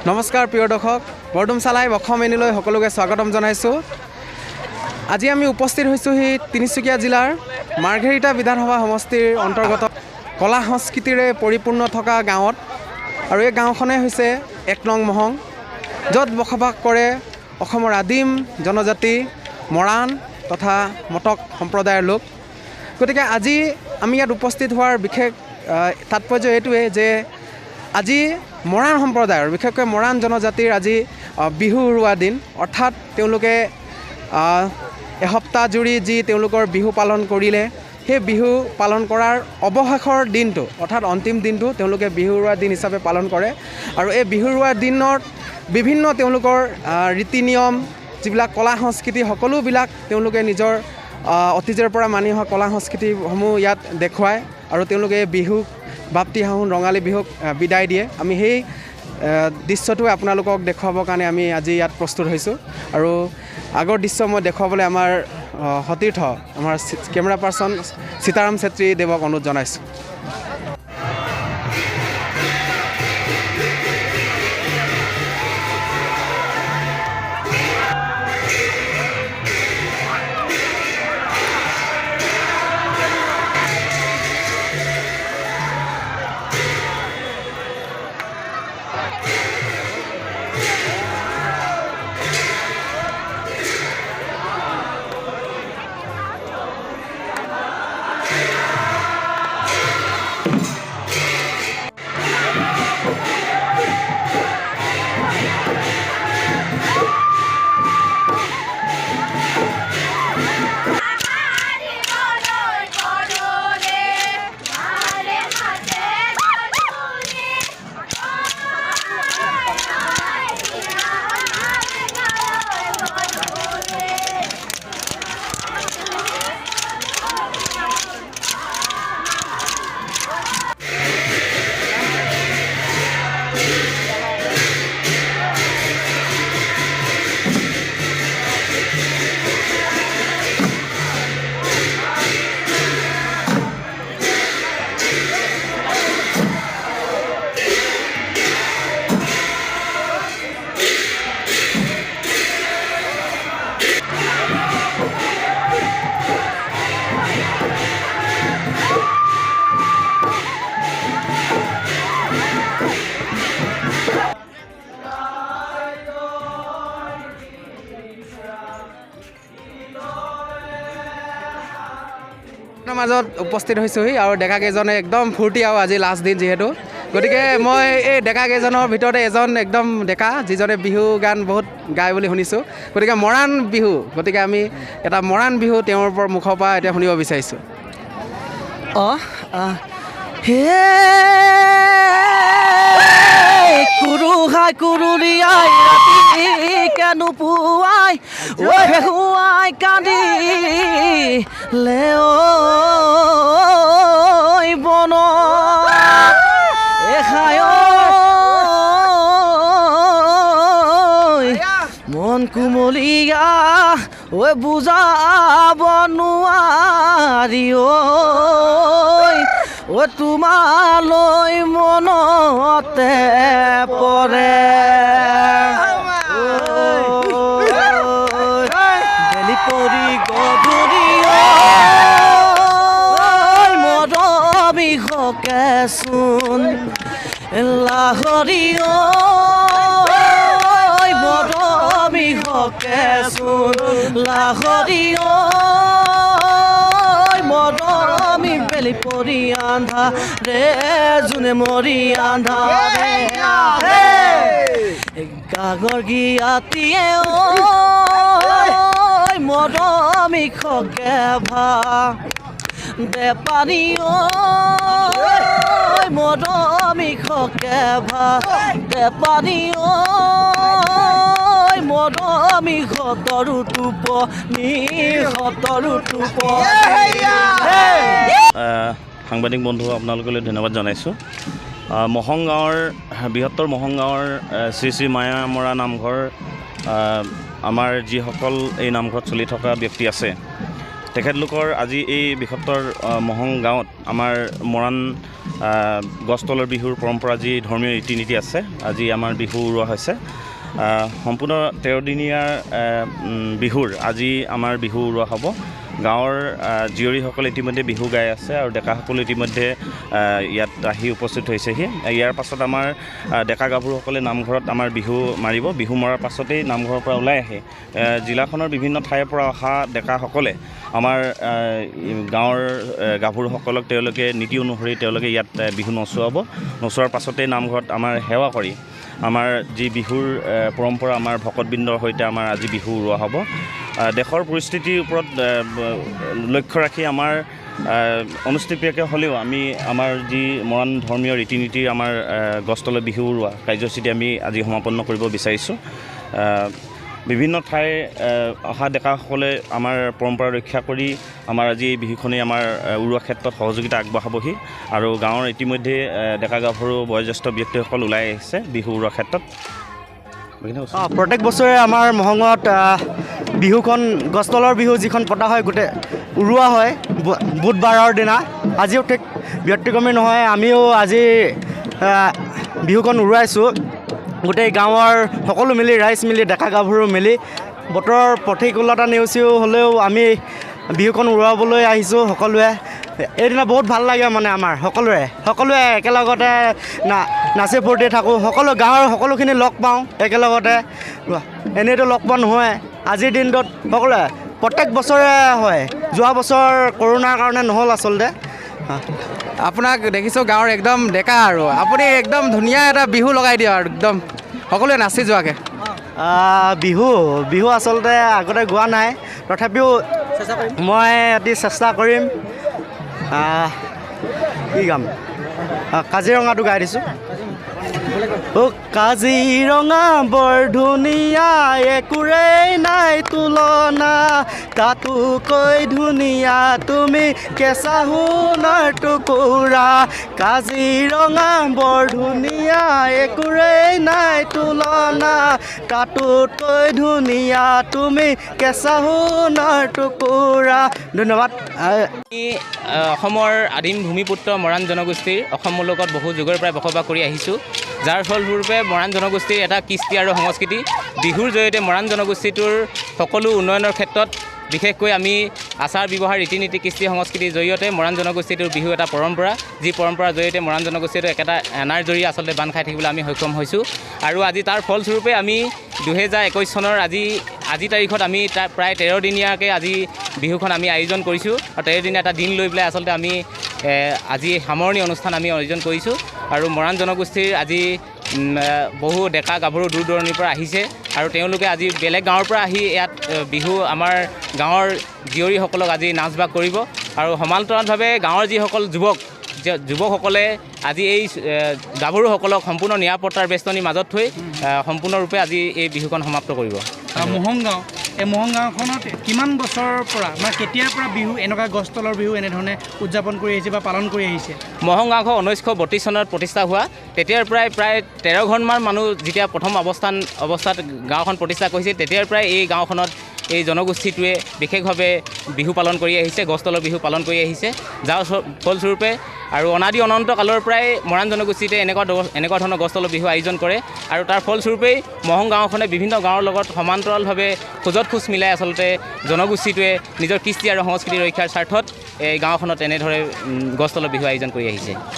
নমস্কাৰ প্ৰিয় দৰ্শক, বৰডুমচা লাইভ অসম এনিলৈ সকলোকে স্বাগতম জনাইছোঁ। আজি আমি উপস্থিত হৈছোঁহি তিনিচুকীয়া জিলাৰ মাৰ্ঘেৰিটা বিধানসভা সমষ্টিৰ অন্তৰ্গত কলা সংস্কৃতিৰে পৰিপূৰ্ণ থকা গাঁৱত। আৰু এই গাঁওখনেই হৈছে এক নং মহং, য'ত বসবাস কৰে অসমৰ আদিম জনজাতি মৰাণ তথা মটক সম্প্ৰদায়ৰ লোক। গতিকে আজি আমি ইয়াত উপস্থিত হোৱাৰ বিশেষ তাৎপৰ্য এইটোৱে যে আজি মৰাণ সম্প্ৰদায়ৰ, বিশেষকৈ মৰাণ জনজাতিৰ আজি বিহু উৰুৱা দিন। অৰ্থাৎ তেওঁলোকে এসপ্তাহ জুৰি যি তেওঁলোকৰ বিহু পালন কৰিলে, সেই বিহু পালন কৰাৰ অৱশেষৰ দিনটো, অৰ্থাৎ অন্তিম দিনটো তেওঁলোকে বিহু উৰুৱা দিন হিচাপে পালন কৰে। আৰু এই বিহু উৰুৱা দিনত বিভিন্ন তেওঁলোকৰ ৰীতি নিয়ম, যিবিলাক কলা সংস্কৃতি, সকলোবিলাক তেওঁলোকে নিজৰ অতীজৰ পৰা মানি অহা কলা সংস্কৃতিসমূহ ইয়াত দেখুৱায়। আৰু তেওঁলোকে এই বিহুক, বাপতি সাহোন ৰঙালী বিহুক বিদায় দিয়ে। আমি সেই দৃশ্যটোৱে আপোনালোকক দেখুৱাবৰ কাৰণে আমি আজি ইয়াত প্ৰস্তুত হৈছোঁ। আৰু আগৰ দৃশ্য মই দেখুৱাবলৈ আমাৰ সতীৰ্থ, আমাৰ কেমেৰা পাৰ্চন সীতাৰাম চেত্ৰী দেৱক অনুৰোধ জনাইছোঁ। মাজত উপস্থিত হৈছোঁহি আৰু ডেকা কেইজনে একদম ফূৰ্তি, আৰু আজি লাষ্ট দিন যিহেতু, গতিকে মই এই ডেকা কেইজনৰ ভিতৰতে এজন একদম ডেকা, যিজনে বিহু গান বহুত গায় বুলি শুনিছোঁ। গতিকে মৰাণ বিহু, গতিকে আমি এটা মৰাণ বিহু তেওঁৰ মুখৰ পৰা এতিয়া শুনিব বিচাৰিছোঁ। হে কুৰুহাই কুৰুলিয়াই ৰাতি কেনো পুৱাই ঐ ফেহুৱাই কান্দি লে ঐ বন এখাই মন কুমলীয়া ঐ বুজাব নোৱাৰি ঐ ও তোমালৈ মনতে পৰে। বেলি পৰি গধূলি মৰমী হকেচোন লাহৰি মৰমী হকেচোন লাহৰি মৰমী বেলি পৰি আন্ধা ৰে জোনে মৰি আন্ধা ৰে গাগৰ গিয়াতিয়ে ঐ মৰমী খকে ভা দে পানী ঐ মৰমী খকে ভা দে পানী ঐ মৰমী সতৰু টোপনি সতৰু টোপনি। সাংবাদিক বন্ধু আপোনালোকলৈ ধন্যবাদ জনাইছোঁ। মহং গাঁৱৰ, বৃহত্তৰ মহং গাঁৱৰ শ্ৰী শ্ৰী মায়ামৰা নামঘৰ, আমাৰ যিসকল এই নামঘৰত চলি থকা ব্যক্তি আছে, তেখেতলোকৰ আজি এই বৃহত্তৰ মহং গাঁৱত আমাৰ মৰাণ গছতলৰ বিহুৰ পৰম্পৰা যি ধৰ্মীয় ৰীতি নীতি আছে, আজি আমাৰ বিহু উৰুওৱা হৈছে। সম্পূৰ্ণ 13 দিনীয়া বিহুৰ আজি আমাৰ বিহু উৰুওৱা হ'ব। গাঁৱৰ জীয়ৰীসকলে ইতিমধ্যে বিহু গাই আছে আৰু ডেকাসকলো ইতিমধ্যে ইয়াত আহি উপস্থিত হৈছেহি। ইয়াৰ পাছত আমাৰ ডেকা গাভৰুসকলে নামঘৰত আমাৰ বিহু মাৰিব। বিহু মৰাৰ পাছতেই নামঘৰৰ পৰা ওলাই আহি জিলাখনৰ বিভিন্ন ঠাইৰ পৰা অহা ডেকাসকলে আমাৰ গাঁৱৰ গাভৰুসকলক তেওঁলোকে নীতি অনুসৰি তেওঁলোকে ইয়াত বিহু নচুৱাব। নচোৱাৰ পাছতেই নামঘৰত আমাৰ সেৱা কৰি আমাৰ যি বিহুৰ পৰম্পৰা, আমাৰ ভকতবৃন্দৰ সৈতে আমাৰ আজি বিহু উৰুওৱা হ'ব। দেশৰ পৰিস্থিতিৰ ওপৰত লক্ষ্য ৰাখি আমাৰ অনুষ্টুপীয়াকৈ হ'লেও আমি আমাৰ যি মৰাণ ধৰ্মীয় ৰীতি নীতিৰ আমাৰ গছতলৰ বিহু উৰুওৱা কাৰ্যসূচী আমি আজি সমাপন্ন কৰিব বিচাৰিছোঁ। বিভিন্ন ঠাইৰ অহা ডেকাসকলে আমাৰ পৰম্পৰা ৰক্ষা কৰি আমাৰ আজি এই বিহুখনেই আমাৰ উৰুওৱা ক্ষেত্ৰত সহযোগিতা আগবঢ়াবহি আৰু গাঁৱৰ ইতিমধ্যে ডেকা গাভৰু, বয়োজ্যেষ্ঠ ব্যক্তিসকল ওলাই আহিছে বিহু উৰুওৱা ক্ষেত্ৰত। প্ৰত্যেক বছৰে আমাৰ মহঙত বিহুখন, গছতলৰ বিহু যিখন পতা হয়, গোটেই উৰুওৱা হয় বুধবাৰৰ দিনা। আজিও ঠিক ব্যতিক্ৰমী নহয়। আমিও আজি বিহুখন উৰুৱাইছোঁ গোটেই গাঁৱৰ সকলো মিলি, ৰাইজ মিলি, ডেকা গাভৰু মিলি। বতৰৰ প্ৰতিকূলতা নেওচিও হ'লেও আমি বিহুখন উৰুৱাবলৈ আহিছোঁ সকলোৱে। এইদিনা বহুত ভাল লাগে, মানে আমাৰ সকলোৱে একেলগতে নাচি ফূৰ্তি থাকোঁ। সকলো গাঁৱৰ সকলোখিনি লগ পাওঁ একেলগতে। এনেইতো লগ পোৱা নহয়। আজিৰ দিনটোত সকলোৱে, প্ৰত্যেক বছৰে হয়। যোৱা বছৰ কৰোণাৰ কাৰণে নহ'ল আচলতে। আপোনাক দেখিছোঁ গাঁৱৰ একদম ডেকা আৰু আপুনি একদম ধুনীয়া এটা বিহু লগাই দিয়ে আৰু একদম সকলোৱে নাচি যোৱাকৈ। বিহু আচলতে আগতে গোৱা নাই, তথাপিও মই এটি চেষ্টা কৰিম। কি গাম? কাজিৰঙাটো গাই দিছোঁ। অ' কাজিৰঙা বৰ ধুনীয়া, একোৰেই নাই তুলনা, তাতোকৈ ধুনীয়া তুমি কেঁচা সোণৰ টুকুৰা। কাজিৰঙা বৰ ধুনীয়া, একোৰেই নাই তুলনা, তাতোকৈ ধুনীয়া তুমি কেঁচা সোণৰ টুকুৰা। ধন্যবাদ। আমি অসমৰ আদিম ভূমিপুত্ৰ মৰাণ জনগোষ্ঠীৰ অসম মুলুকত বহু যুগৰ পৰাই বসবাস কৰি আহিছোঁ, যাৰ ফলস্বৰূপে মৰাণ জনগোষ্ঠীৰ এটা কৃষ্টি আৰু সংস্কৃতি বিহুৰ জৰিয়তে মৰাণ জনগোষ্ঠীটোৰ সকলো উন্নয়নৰ ক্ষেত্ৰত বিশেষকৈ আমি আচাৰ ব্যৱহাৰ, ৰীতি নীতি, কৃষ্টি সংস্কৃতিৰ জৰিয়তে মৰাণ জনগোষ্ঠীটোৰ বিহু এটা পৰম্পৰা, যি পৰম্পৰাৰ জৰিয়তে মৰাণ জনগোষ্ঠীটো একেটা এনাজৰী আচলতে বান্ধ খাই থাকিবলৈ আমি সক্ষম হৈছোঁ। আৰু আজি তাৰ ফলস্বৰূপে আমি 2021 চনৰ আজি তাৰিখত আমি তাৰ প্ৰায় 13 দিনীয়াকৈ আজি বিহুখন আমি আয়োজন কৰিছোঁ আৰু 13 দিনীয়া এটা দিন লৈ পেলাই আচলতে আমি আজি সামৰণি অনুষ্ঠান আমি আয়োজন কৰিছোঁ। আৰু মৰাণ জনগোষ্ঠীৰ আজি বহু ডেকা গাভৰু দূৰ দূৰণিৰ পৰা আহিছে আৰু তেওঁলোকে আজি বেলেগ গাঁৱৰ পৰা আহি ইয়াত বিহু আমাৰ গাঁৱৰ জীয়ৰীসকলক আজি নাচ বাগ কৰিব। আৰু সমান্তৰালভাৱে গাঁৱৰ যিসকল যুৱক, যুৱকসকলে আজি এই গাভৰুসকলক সম্পূৰ্ণ নিৰাপত্তাৰ বেষ্টনীৰ মাজত থৈ সম্পূৰ্ণৰূপে আজি এই বিহুখন সমাপ্ত কৰিব। মহং গাঁও, এই মহং গাঁওখনত কিমান বছৰৰ পৰা, মানে কেতিয়াৰ পৰা বিহু, এনেকুৱা গছ তলৰ বিহু এনেধৰণে উদযাপন কৰি আহিছে বা পালন কৰি আহিছে? মহং গাঁওখন 1932 চনত প্ৰতিষ্ঠা হোৱা। তেতিয়াৰ পৰাই প্ৰায় 13 ঘৰমান মানুহ যেতিয়া প্ৰথম অৱস্থাত গাঁওখন প্ৰতিষ্ঠা কৰিছিল, তেতিয়াৰ পৰাই এই গাঁওখনত এই জনগোষ্ঠীটোৱে বিশেষভাৱে বিহু পালন কৰি আহিছে, গছ তলৰ বিহু পালন কৰি আহিছে, যাৰ ফলস্বৰূপে আৰু অনাদি অনন্ত কালৰ পৰাই মৰাণ জনগোষ্ঠীতে এনেকুৱা ধৰণৰ গছ তলৰ বিহু আয়োজন কৰে। আৰু তাৰ ফলস্বৰূপেই মহং গাঁওখনে বিভিন্ন গাঁৱৰ লগত সমান্তৰালভাৱে খোজত খোজ মিলাই আচলতে জনগোষ্ঠীটোৱে নিজৰ কৃষ্টি আৰু সংস্কৃতি ৰক্ষাৰ স্বাৰ্থত এই গাঁওখনত এনেদৰে গছ তলৰ বিহু আয়োজন কৰি আহিছে।